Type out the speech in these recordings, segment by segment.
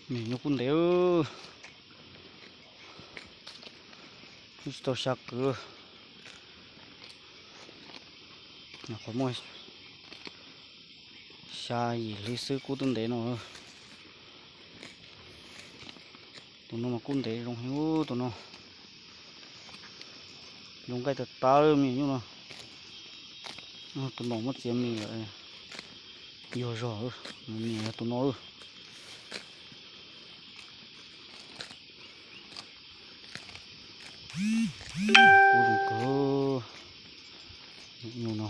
Me nyuam kub ntev, tsis tau xya kwv, qhov muaj xya yim hli xwb kub twb ntev no. Tus no mas kub ntev zoo heev tus no. Zoo nqaij tas tas me nyuam nyuj no. Tus no muab txiav mis lawm, yog zog, mis yog tus no. Kub zoo kawg, nyuj no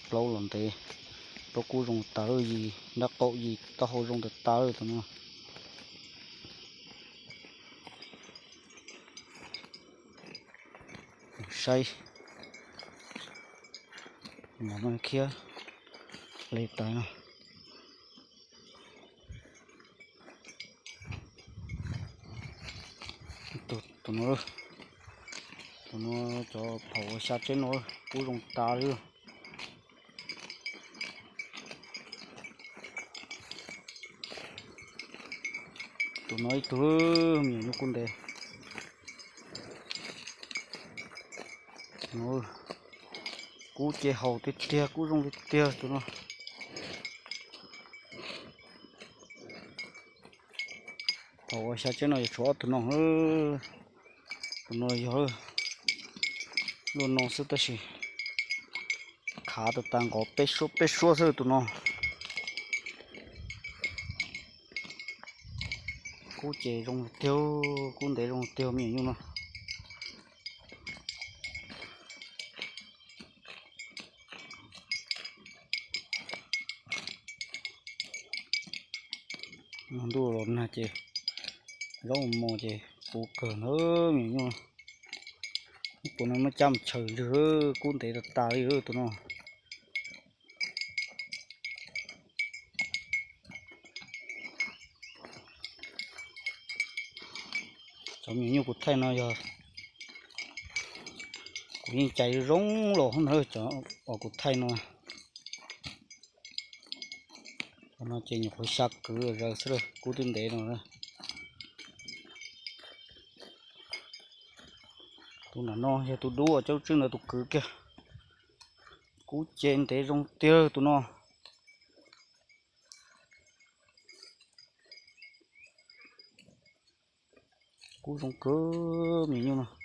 plaub los ntev, plaub kub zoo tas, yig nrab qaum yig taub hau zoo tas tas tus no. Saib, khiav li tas no. Tus no, tus no cov phaum ua xya tseb no kub zoo tas li. Tus no ib tug me nyuam nyuj kub ntev. Kub ce haus tiag tiag, kub zoo tiag tiag tus no. Thaum ua xya tseb no yuav tshuav ob tug no. Tus no yog luaj no xwb tab sis khav tas tas nqov peb suab peb suab xwb tus no. Kub ces zoo tiag, kub ntev zoo tiag me nyuam nyuj no. Ntuj los nag ces zaub mos ces puv kawg ntawd me nyuam nyuj. Tus no muab cab mus chaws ntswg, kub ntev tas tas li tus no. Cov me nyuam nyuj kuv thaij no yog kuv yeej cais zoo los hauv ntawd cov uas kuv thaij no. Tus no ces nyuam qhuav xya kwv zaws xwb, kub twb ntev no. Tus nram no yog tus dub uas Caub Tswb ntawd tus kwv kiag. Kub ce ntev zoo tiag tus no. Kub zoo kawg me nyuam nyuj no.